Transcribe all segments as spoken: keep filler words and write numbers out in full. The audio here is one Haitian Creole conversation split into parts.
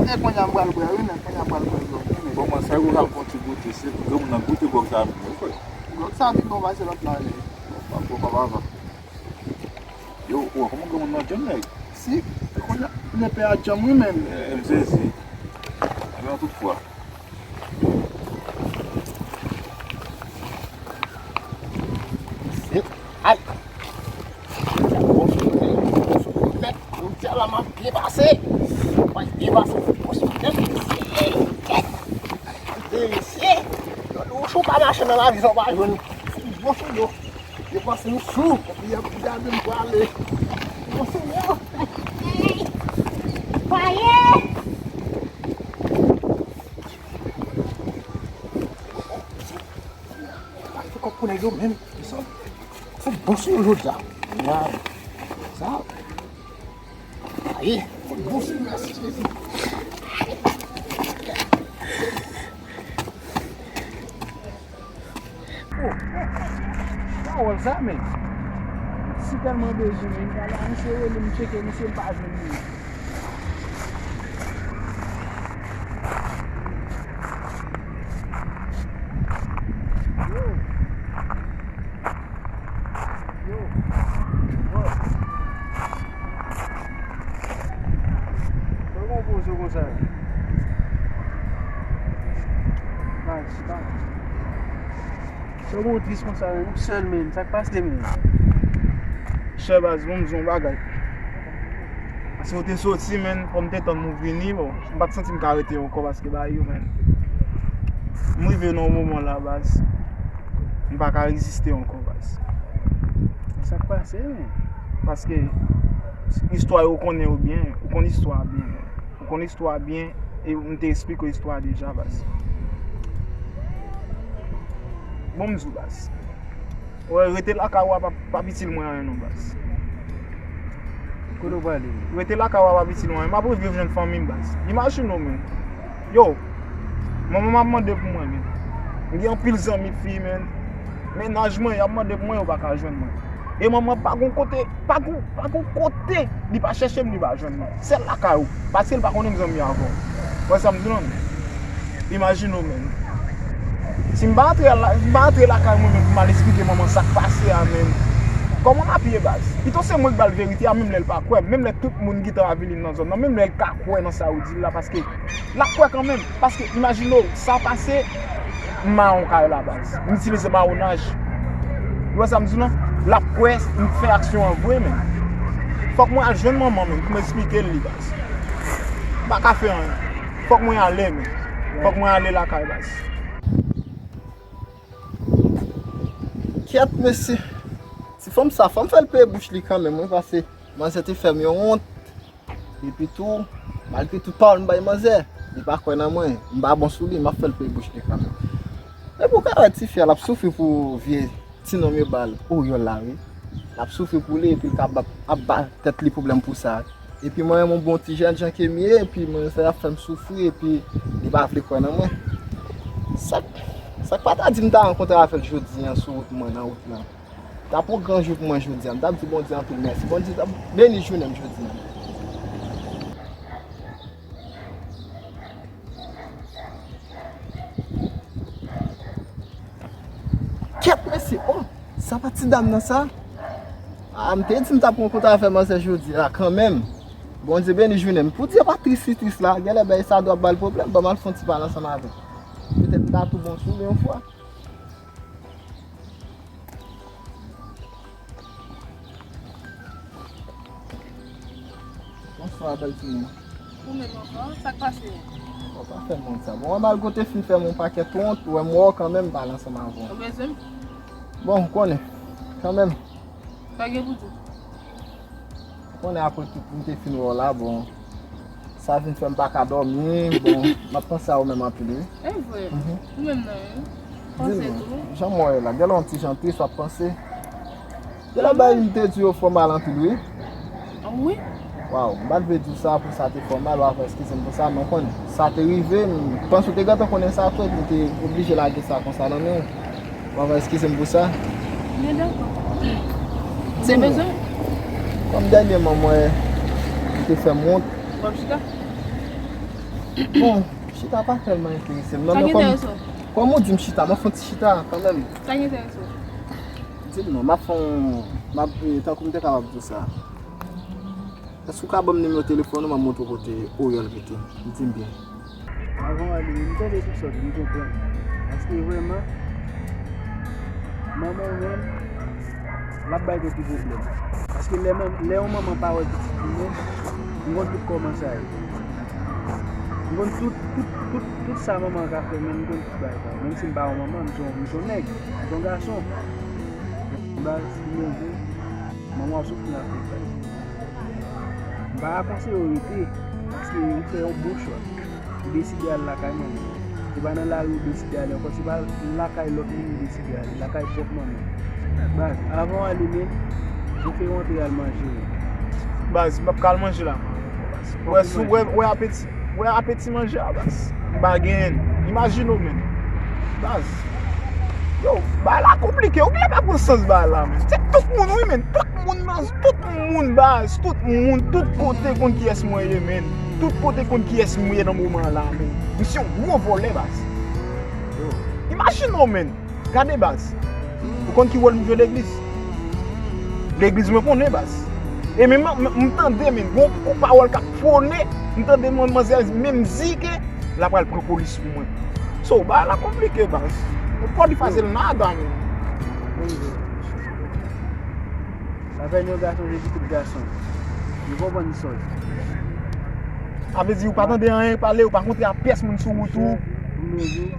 E kounye a m pral bwè wi, men kounye a m pral bwè gwòg wi, men. Bon, mwen sa yo ka fè yon ti goute, se pou granmoun nan goute gwòg sa menm wi frè. Gwòg sa pi bon pase lòt la wi, men. Bon, pa bon, pa bon. Yo, ou wè kòman granmoun nan djanm nèg? Si, kounye a, lepè a djanm wi, men. Eh, m sezi. Ebyen, tout fwa. Ay! Jodi a m ap byen pase. Mwen byen pase. Mesye, yo di w si w pa mache nan lavi sa w pa jwenn. Bon sou yo. Yo panse m sou. Epi y ap gade m prale. Bon sou yo. Paye! Fè kòb pou nèg yo menm. Sa. Fè bon sou yo jodi a. Ya. Sa. Ayi, fè bon sou yo. Oh, pawòl sa, men. Si tèlman bezwen, men, m pral la, misye rele m, tcheke misye, m pa jwenn li. Yo. Yo. Bro. Sa w konpoze konsa? Baz, baz. Sa w gen w tris konsa, men? Ou sèl, men. Sa k pase, men? Chè baz, bon, m di w yon bagay. Paske w te soti, men, fò m te tann ou vini, bon, m pa t santi m ka rete ankò paske bagay yo, men. M rive nan yon moman la, baz. M pa ka reziste ankò, baz. Sa k pase, men? Paske istwa yo, ou konnen yo byen, ou konn istwa a byen, men. Ou konn istwa a byen, e m te esplike w istwa a deja, baz. Bon, m di w, baz. Wè, rete lakay ou a pa, pa p itil mwen anyen non, baz. Kote w prale? Rete lakay ou a pa p itil mwen anyen. M ap rive jwenn fanmi m, baz. Imajine w, men. Yo, manman m ap mande pou mwen, men. M gen anpil zanmi fi, men. Mennaj mwen, y ap mande pou mwen, yo pa ka jwenn mwen. E manman pa gon kote, pa gon, pa gon kote li pa chèche m, li pa jwenn mwen. Sèl lakay ou, paske l pa konnen m zanmi avè w. Wè sa m di w lan, men. Imajine w, men. Si m pa antre la, m pa antre lakay mwen menm pou m al esplike manman sa k pase a, men. Kòman m ap ye, baz? Pito se mwen k ba l verite a, menm lè l pa kwè m, menm lè tout moun gentan avili m nan zòn nan, menm lè l ka kwè nan sa yo di l la, paske l ap kwè kanmenm. Paske, imajine w, sa pase, m mawon kay la, baz. M itilize mawonaj. Ou wè sa m di w lan? L ap kwè m fè aksyon an vre, men. Fòk mwen al jwenn manman, men, pou m esplike l li, baz. M pa ka fè anyen. Fòk mwen ale, men. Fòk mwen ale lakay, baz. Kèt, mesye. Ti fanm sa, fò m fè l peye bouch li kanmenm, wi, paske manzè te fè m yon wont. Epi tou, malgre tout pawòl m bay manzè, li pa kwè nan mwen. M pa bon sou li, m ap fè l peye bouch li kanmenm. Epi w ka wè tifi a, l ap soufri pou vye ti nonm yo ba l Oryòl la, wi. L ap soufri pou li, epi l ka ap, ap ba tèt li pwoblèm pou sa. Epi mwen menm, yon bon ti jènjan ke m ye, epi mwen, sa y ap fè m soufri, epi li pa vle kwè nan mwen. Sa k, sa k pa ta di m ta rankontre avè l jodi a sou wout mwen, nan wout lan. T ap yon gran jou pou mwen jodi a. M t ap di Bondye anpil mèsi. Bondye t ap beni jounen m jodi a. Kèt, mesye, oh, sa pa ti dam nan sa? Ah, m te di m t ap rankontre avè manzè jodi a kanmenm. Bondye beni jounen m. Pou di pa tris li tris la, genlè bagay sa dwe ap ba l pwoblèm. Ban m al fè yon ti pale ansanm avè l. Petèt m ta tou bon sou li yon fwa. Bonswa, bèl timoun. Ou menm ankò, sa k pase? Bon, pa fè m wont sa. Bon, wè, malgre w te fin fè m yon pakèt wont, wè m wè w kanmenm, m pale ansanm avè w. Ou bezwen m? Bon, m konnen. Kanmenm. Sa gen pou di? Ou konnen apre tout, m te fin wè w la, bon. Sa vin fè m pa ka dòmi, bon, m ap panse a ou menm anpil, wi. E vre? Mhm. Ou menm nan, wi. Panse tou. Di m, jan m wè w la, genlè yon ti jan tris w ap panse. Genlè bagay m te di yo fè w mal anpil, wi. Ah, wi? Waw, m pa t vle di w sa pou sa te fè w mal, w ap eskize m pou sa, men w konn, sa te rive, m panse w te gentan konnen sa tou, epi m te oblije lage sa konsa nan men w. W ap eskize m pou sa. Men dakò. Ou te bezwen m? Kòm dènyèman m wè, ou te fè m wont. W ap chita? Bon, chita pa tèlman enterese m. Non, men kòm, kòm ou di m chita, m ap fè yon ti chita kanmenm. Sa ki enterese w? Di m non, m ap fè yon, m ap, eh, tankou m te kapab di w sa. Èske w ka ban m nimewo telefòn ou, m ap montre w kote Oriol rete? Di m byen. Avan w ale, m tande tout sa w di, m konprann. Paske vrèman, manman w menm, l ap bay tèt li pwoblèm. Paske lè manm-, lè yon manman pa wè pitit li menm, m konn tout kòman sa ye. M konn tout, tout, tout, tout sa manman an ka fè, men m konn tout bagay sa. Menm si m pa yon manman, m se yon, m se yon nèg, m se yon gason. Baz, ki move, manman w ap soufri anpil, baz. M pa ka konseye w rete, paske ou fè yon bon chwa. Ou deside al lakay manman w. Se pa nan lari ou deside ale ankò, se pa lakay lòt moun ou deside ale, lakay pwòp manman w. Baz, avan w ale menm, refere w antre al manje menm. Baz, m p ap ka al manje la. Wè, sou, wè, wè apeti, wè apeti manje a, baz. M pa genyen. Imajine w, menm. Baz. Yo, bagay la konplike. Ou genlè pa pran sans bagay la, menm. Se tout moun, wi, menm. Tout moun nan, tout moun, baz. Tout moun, tout kote konn kiyès mwen ye, menm. Tout kote konn kiyès mwen ye nan moman an la, menm. M se yon gwo vòlè, baz. Yo, imajine w, menm. Gade, baz. Ou konn ki wòl m jwe legliz? Legliz mwen konnen, baz. E menm m, m, m tande, menm, gon, gon pawòl k ap pwone, m tande mwen, manzè menm di ke l ap pral pran polis pou mwen. So, bagay la konplike, baz. Ou pa di fasil nada, menm. Sa fè yon gason, Jezi tout gason. Yo konprann sa w di. Sa vle di ou pa tande anyen pale, ou pa kontre ak pyès moun sou wout ou. Pou m di w,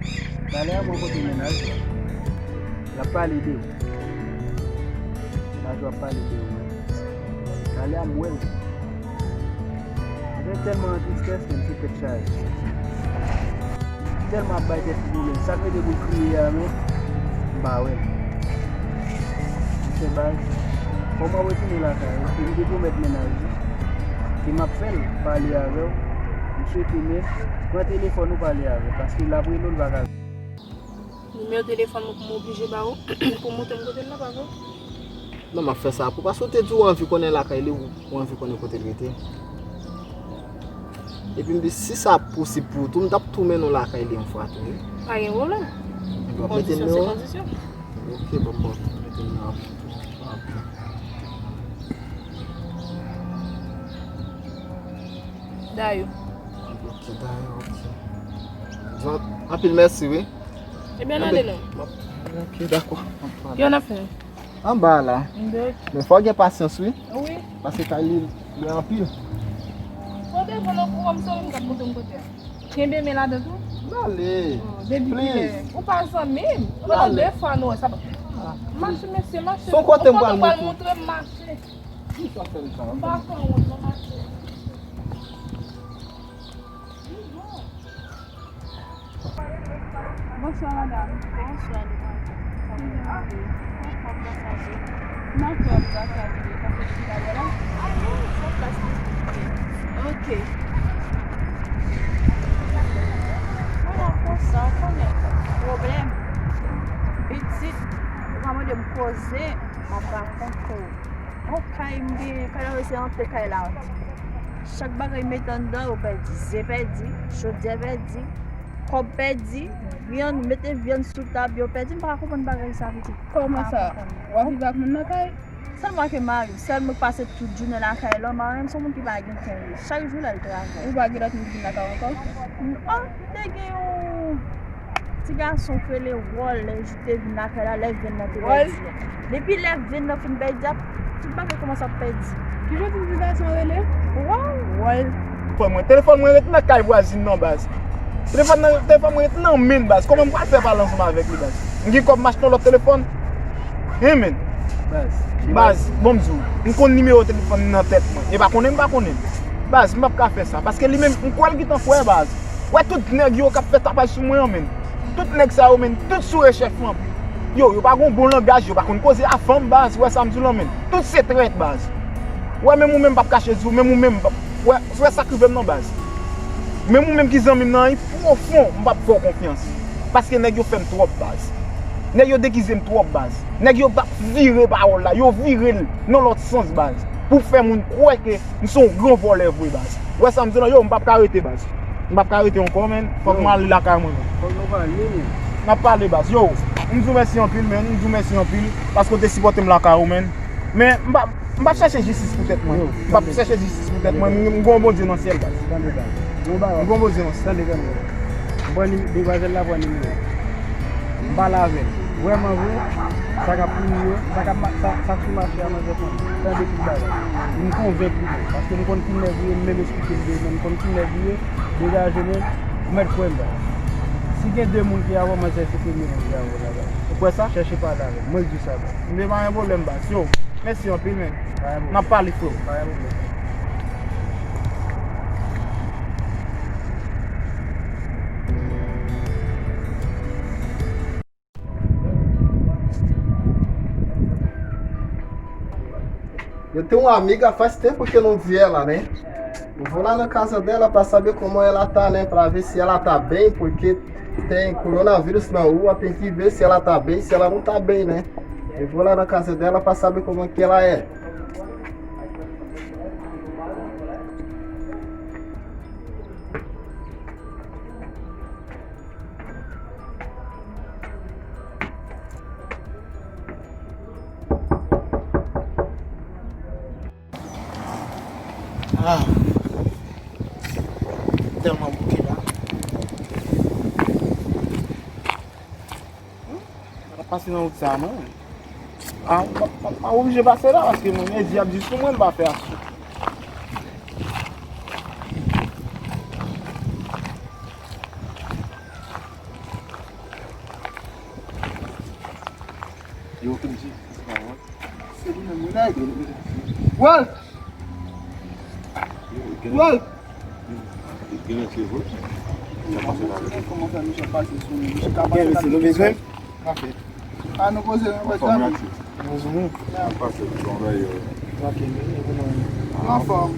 talè a mwen kontre mennaj la. L ap pale de ou. Mennaj ou ap pale de ou. Talè a m wè l. Mwen tèlman an tristès, menm se tèt chaje. Tèlman ap bay tèt li pwoblèm. Sa k rete pou l kriye a, men, m pa wè l. Monchè baz, fò m retounen lakay ou. E m te pwomèt mennaj ou ke m ap fè l pale avè w. M swete, men, pran telefòn ou pale avè l, paske l ap rele w, l pa ka. Nimewo telefòn mwen pou m oblije ba ou, pou w montre m kote l la, pa vre? Non, m ap fè sa pou, paske w te di w anvi konnen lakay li, ou, ou anvi konnen kote l rete. Epi m di, si sa posib pou ou tou, m t ap tou mennen w lakay li yon fwa tou, wi. Pa gen pwoblèm. Epi w ap mete nimewo a? Kondisyon se kondisyon. Ok, bon, bon, mete nimewo a. Ok. Dayou. Ok, Dayou, ok. Bon, anpil mèsi, wi. Ebyen, n ale non. Ok, dakò. Yo, n ap fè. Anba la. Men fò w gen pasyans, wi. Wi. Paske kay li lwen anpil. Kote fò nan kouran m sou m k ap montre m kote a. Kenbe men ladan tou. N ale. Depi kilè? Ou pa zanmi m. Ou pa de fwa nou wè sa. Mache, mesye, mache. Son kote m pral montre m mache. M pa fè wont non, mache. Bonswa, madanm. Bonswa, demoiselle. Kòman w ye? Anfòm, gras a Dye. M anfòm, gras a Dye. Kòman w ye la? Wi, se plas li. Ok. Mwen la konsa, w konnen. Pwoblèm. Pitit, ou pa mande m koze, m ap rakonte w. Yon kay m genyen, kay la, se antre kay la. Chak bagay m mete anndan, yo pèdi. Ze pèdi, chodyè pèdi, kòb pèdi, vyann, mete vyann sou tab, yo pèdi. M pa ka konprann bagay sa, pitit. Kòman sa? W ap viv ak moun nan kay? Sèlman ke mari m, sèl mwen k pase tout jounen lakay la, mari m se yon moun ki pa gen tan, wi. Chak jou l al travay. Ou pa gen lòt moun ki vin lakay ou ankò? An, te gen yon ti gason k rele Wòl, lè jou te vin lakay la, lè vyann nan te pèdi a. Depi lè vyann nan fin pèdi a, tout bagay kòmanse ap pèdi. Kijan ti gason an rele? Wòl. Wòl. Telefòn mwen, telefòn mwen ret nan kay vwazin nan, baz. Telefòn nan, telefòn mwen ret nan men l, baz. Kòman m pral fè pale ansanm avèk li, baz? M gen kòb m achte yon lòt telefòn? Hen, men. Baz, baz, bon, m di w, m konn nimewo telefòn li nan tèt mwen. E pa konnen m pa konnen l. Baz, m p ap ka fè sa. Paske li menm, m kwè l gentan kwè, baz. Wè tout nèg yo k ap fè tapaj sou mwen an, men. Tout nèg sa yo, men, tout sou rechèf mwen. Yo, yo pa gon bon langaj, yo pa konn koze a fanm, baz. Wè sa m di w lan, men. Tout se trèt, baz. Wè, menm ou menm, m p ap kache di w, menm ou menm, wè, wè sa k rive m nan, baz. Menm ou menm ki zanmi m nan, li pwofon, m p ap fè w konfyans. Paske nèg yo fè m twòp, baz. Nèg yo degize m twòp, baz. Nèg yo t ap vire pawòl la, yo vire l nan lòt sans, baz. Pou fè moun kwè ke m se yon gran vòlè vre, baz. Wè sa m di w lan, yo, m p ap ka rete, baz. M p ap ka rete ankò, menn. Fòk mwen ale lakay mwen, menn. Fòk nou pale, menn. N ap pale, baz. Yo, m di w mèsi anpil, menn. M di w mèsi anpil paske w te sipòte m lakay ou, menn. Men, m p ap, m p ap chèche jistis pou tèt mwen. M p ap chèche jistis pou tèt mwen. M, m gen yon Bondye nan syèl, baz. Tande, tande. M gen yon Bondye nan syèl. Tande, tande. Pran nim-, demwazèl la pran nimewo. M pale avè l. Vrèman vre, sa k ap pini yo, sa k ap ma-, sa, sa k sou mache a, manzè konn. Tande tout bagay. M konvenk li menm. Paske m konn ki nèg ou ye, m menm esplike l de menm, m konn ki nèg ou ye, degaje menm, ou mèt kwè m, baz. Si gen de moun ki avè w, manzè se premye moun ki avè w la, baz. Ou kwè sa? Chèche pale avè l. Mwen di sa, baz. M pa gen pwoblèm, baz. Yo, mèsi anpil, menn. Pa gen pwoblèm. N ap pale, freo. Pa gen pwoblèm. Eu tenho uma amiga, faz tempo que eu não vi ela, né? Eu vou lá na casa dela pra saber como ela tá, né? Pra ver se ela tá bem, porque tem coronavírus na rua, tem que ver se ela tá bem, se ela não tá bem, né? Eu vou lá na casa dela pra saber como é que ela é. Ah, tèlman bouke la. Hmm? Pa t ap pase nan wout sa a, non. Ah, m pa, pa, pa oblije pase la, paske mwen, nèji ap di sou mwen, m pa fè aksyon. Yo, Kenji, se pa wòl. Se li menm, wi, nèg. Wòl! Wòl! Gen mesye, nou bezwen? Anfòm, nou bezwen. Anfòm, nou bezwen. Ok, men, e pou nou. Anfòm.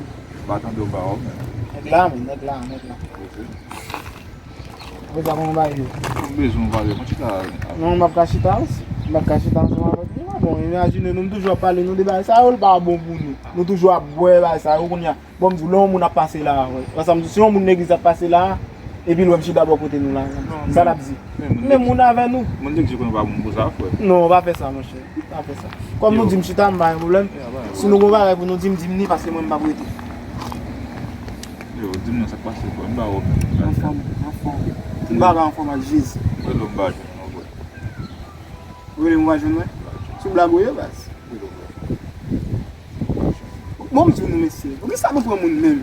Pa tande w ba w, men. Nèg la, men, nèg la, nèg la. Apre sa, kòman w ba yo? M bezwen w pale, mwen chita. Non, m ap ka chita, wi. M ap ka chita ansanm avèk nou. Bon, imajine nou, m toujou ap pale nou de bagay sa yo, l pa bon pou nou. Nou toujou ap bwè bagay sa yo, kounye a. Bon, m di w, lè yon moun ap pase la a, wè. Wè sa m di w, si yon moun legliz ap pase la a, epi l wè m chita bò kote nou la, sa l ap di? Men moun avè nou. Moun legliz yo konnen pa moun pou sa, frè. Non, pa fè sa, monchè. Pa fè sa. Kòm nou di m chita, m pa gen pwoblèm. Si nou gon bagay pou nou di m, di m ni, paske mwen m p ap rete. Yo, di m non, sa k pase, frè? M pa wè w menm. Anfòm, anfòm. Tout bagay anfòm ak Jezi. Mwen lè m pa jwenn non, frè. Ou rele m ou pa jwenn mwen? Sou blag ou ye, baz? Bon, m di nou, mesye, poukisa nou pran moun menm?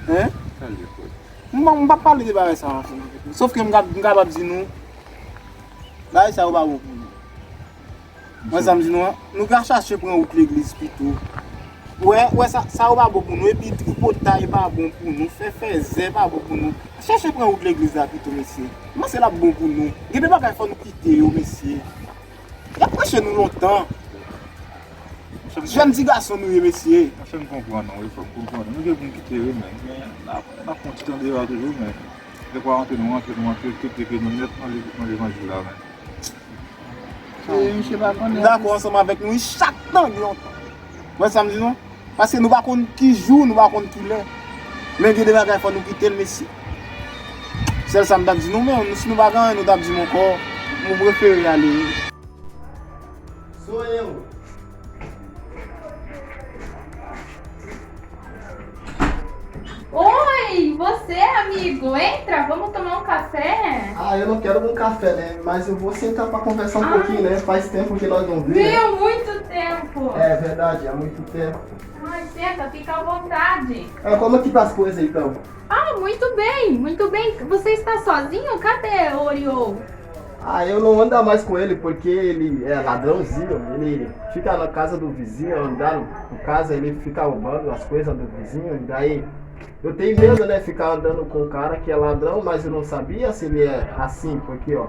Hein? Sa l ye, frè? M pa, m p ap pale de bagay sa ansanm avèk nou. Sòf ke m ka, m kapab di nou, bagay sa yo pa bon pou nou. Mwen sa m di nou an, nou ka chache pran wout legliz pito. Wè, wè sa, sa yo pa bon pou nou. Epi tripotay pa bon pou nou. Fè fèzè pa bon pou nou. Chache pran wout legliz la pito, mesye. M panse l ap bon pou nou. Gen de bagay fò nou kite yo, mesye. Y ap preche nou lontan. Jèn ti gason nou ye, mesye. Monchè, m konprann ou, wi, frè, m konprann ou. Nou gen pou n kite, wi, men, men n ap, n ap pran ti tan deyò a toujou, men dèfwa rantre nou rantre, nou rantre, kite ke nou nèt nan levanjil la, men. E, misye pa konnen. M dakò ansanm avèk nou, wi, chak tan gen yon tan. Wè sa m di nou? Paske nou pa konn ki jou, nou pa konn ki lè. Men gen de bagay fò nou kite l, mesye. Sèl sa m t ap di nou, men si nou pa gen anyen nou t ap di m ankò, nou prefere ale. Sou anyen ou? Oi, você, amigo? Entra, vamos tomar um café? Ah, eu não quero um café, né? Mas eu vou sentar pra conversar um pouquinho, né? Faz tempo que nós não vimos, né? Viu? Muito tempo. É verdade, há muito tempo. Ai, senta, fica à vontade. Ah, como é que tá as coisas então? Ah, muito bem, muito bem. Você está sozinho? Cadê o Oriol? Ah, eu não ando mais com ele porque ele é ladrãozinho. Ele fica na casa do vizinho, andando por casa, ele fica roubando as coisas do vizinho. E daí eu tenho medo, né, ficar andando com um cara que é ladrão, mas eu não sabia se ele é assim, porque, ó,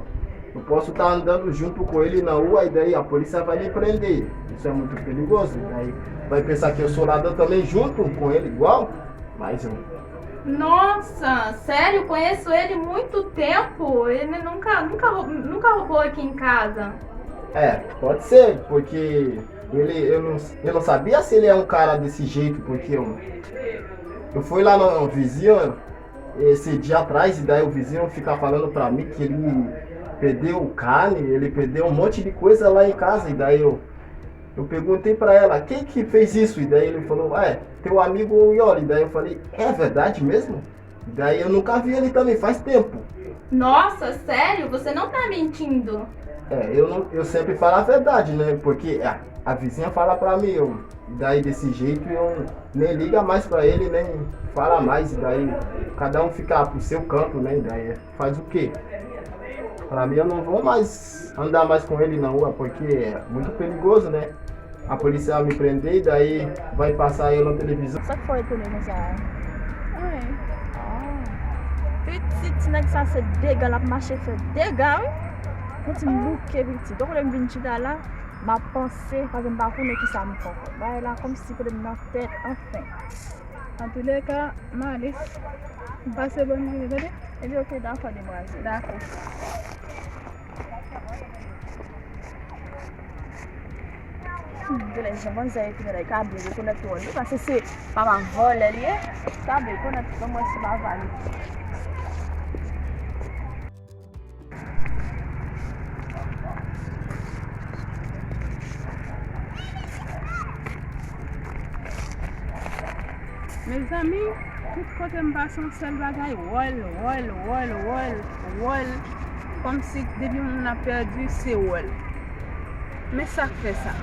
eu posso estar andando junto com ele na rua e daí a polícia vai me prender. Isso é muito perigoso. E daí vai pensar que eu sou ladrão também junto com ele, igual. Mais um. Nossa, sério, conheço ele muito tempo. Ele nunca, nunca, rou- nunca roubou aqui em casa. É, pode ser, porque ele, eu não, eu não sabia se ele é um cara desse jeito, porque eu, eu fui lá no vizinho, Esse dia atrás, e daí o vizinho fica falando pra mim que ele perdeu carne, ele perdeu um monte de coisa lá em casa, e daí eu, eu perguntei pra ela, quem que fez isso? E daí ele falou, ah, é, teu amigo Yoli. E daí eu falei, é verdade mesmo? E daí eu nunca vi ele também faz tempo. Nossa, sério? Você não tá mentindo? É, eu, não, eu sempre falo a verdade, né? Porque a, a vizinha fala pra mim, eu, e daí desse jeito eu nem liga mais pra ele, nem fala mais, e daí cada um fica pro seu canto, né? E daí faz o quê? Pra mim eu não vou mais andar mais com ele na rua, porque é muito perigoso, né? A polícia me prender, e daí vai passar eu na televisão. Sa k fè w etone konsa a? Anyen. Ah. Pitit, ti nèg sa se dega l ap mache fè dega wi. Konn ti m bouke pitit. Donk lè m vin chita la, m ap panse, paske m pa konnen kisa m fè ankò. Bagay la kòmsi kote m nan tèt, anfen. Antouleka, m ale. M pase bò m rive, tande? Ebyen, oke, dakò, demwazel. Dakò. Genlè jan manzè etone la, li ka byen rekonèt wòl li, paske se papa vòlè li ye, li ka byen rekonèt kòman se papa li. Mezanmi, tout kote m pase yon sèl bagay, wòl, wòl, wòl, wòl, wòl. Kòmsi depi yon moun ap pèdi, se wòl. Men sa k fè sa?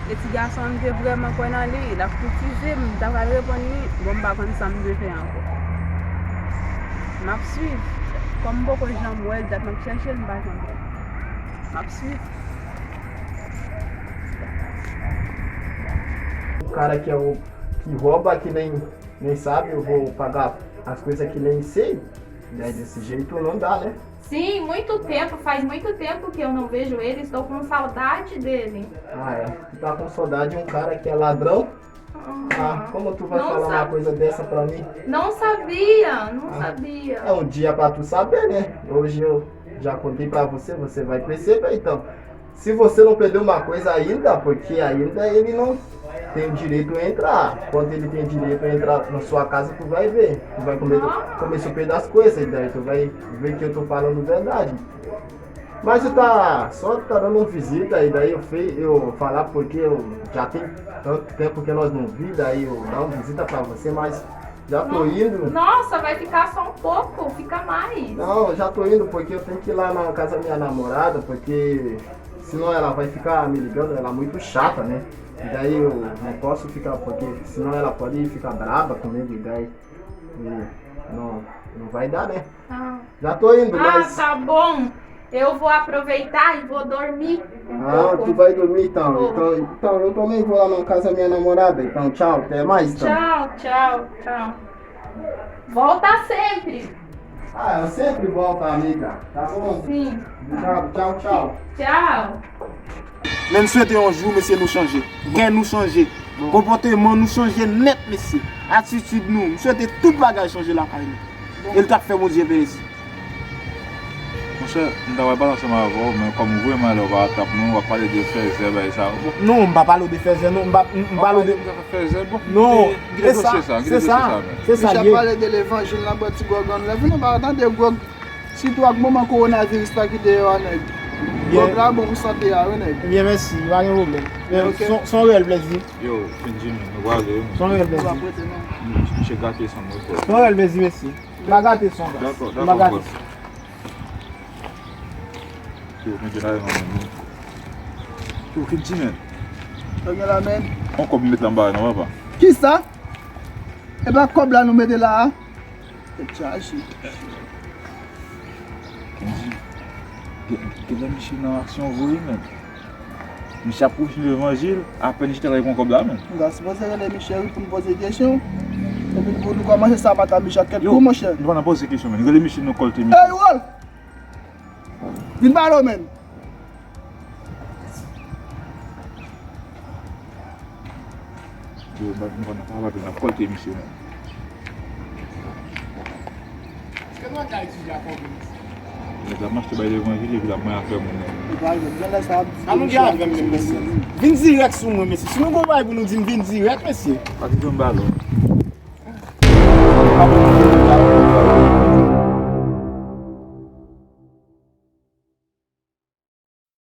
E ti gason an, m te vrèman kwè nan li, l ap koutize m, m ta pral reponn li, bon, m pa konn sa m dwe fè ankò. M ap swiv. Kòm m poko janm wè l, dat m ap chèche l, m pa janm wè l. M ap swiv. O cara que, é o, que rouba, que nem, nem sabe, eu vou pagar as coisas que nem sei. E daí desse jeito não dá, né? Sim, muito tempo, faz muito tempo que eu não vejo ele, estou com saudade dele. Ah, é. Tu tá com saudade de um cara que é ladrão? Ah, como tu vai Não falar uma sabe. Coisa dessa pra mim? Não sabia, não Ah. Sabia. É um dia pra tu saber, né? Hoje eu já contei pra você, você vai perceber, então. Se você não perdeu uma coisa ainda, porque ainda ele não tem direito a entrar. Quando ele tem direito a entrar na sua casa, tu vai ver. Tu vai comer, Ah. Comer super das coisas, e daí tu vai ver que eu tô falando verdade. Mas eu tá só tá dando uma visita, e daí eu, fui, eu falar porque eu já tem tanto tempo que nós não vi, daí eu dar uma visita pra você, mas já tô indo. Nossa, vai ficar só um pouco, fica mais. Não, eu já tô indo porque eu tenho que ir lá na casa da minha namorada, porque senão ela vai ficar me ligando, ela é muito chata, né? E daí eu não posso ficar, porque senão ela pode ficar brava comigo, e daí e não, não vai dar, né? Ah, Já tô indo, ah, mas. Tá bom. Eu vou aproveitar e vou dormir um Ah, pouco. Tu vai dormir então. Vou. Então, então eu também vou lá na casa da minha namorada. Então, tchau, até mais. Então. Tchau, tchau, tchau. Volta sempre. Ah, eu sempre volto, amiga. Tá bom? Sim. Tchau, tchau, tchau. Tchau. Men m swete yon jou, mesye, nou chanje. Kè nou chanje. Konpòteman nou chanje nèt, mesye. Atitid nou. M swete tout bagay chanje lakay nou. E l t ap fè Bondye plezi. Monchè, m ta pral pale ansanm avè w, men kòm ou vrèman lè w pa ap tap mwen, w ap pale de fèzè, bagay sa yo. Bon. Non, m pa pale w de fèzè, non. M pa, m, m pale w de. Fèzè, bon. Non, Kite se sa, dosye sa, se kite dosye sa, sa, men. Se sa Misye l ye. Pale de levanjil nan bò ti gwòg an lè vin nan pa tande gwòg. Sitou ak moman kowonaviris la ki deyò a nèg. Gwòg la bon pou sante a wi nèg. Byen, mèsi, pa gen pwoblèm. Ok. Son, son rèl plezi. Yo, Fenji, men, nou prale wi. Son rèl plezi. Ou ap rete non. M, misye gate san mwen fò. Son rèl plezi, mèsi. M pa gate son gaz. Dakò, M pa dakò, gate. Yo, men, gen la, men, men. Yo, Fenji, men. Sa gen la men. On kòb m met la anba non, papa. Kisa? E pa kòb la nou mete la a? Tèt chaje. Fenji, gen, gen lè misye nan aksyon vre, men. Misye ap preche levanjil, apèn chita la, li pran kòb la, men. Nou ta sipoze rele misye wi pou n poze kesyon. Epi pou nou kòmanse sa, pa ta misye ak kèt kou, monchè. Nou pa nan poze kesyon, men. Rele misye, nou kòlte misye. Ey, wòl! Vin pale w menm. Yo, bat nou pa nan kòlte misye, men. Nèg la mache bay levanjil epi l ap mwen afè moun nan. Sa nou gen avè m menm, mesye? Vin dirèk sou mwen, mesye. Si nou gon bagay pou nou di m, vin dirèk, mesye. Pa di m balon.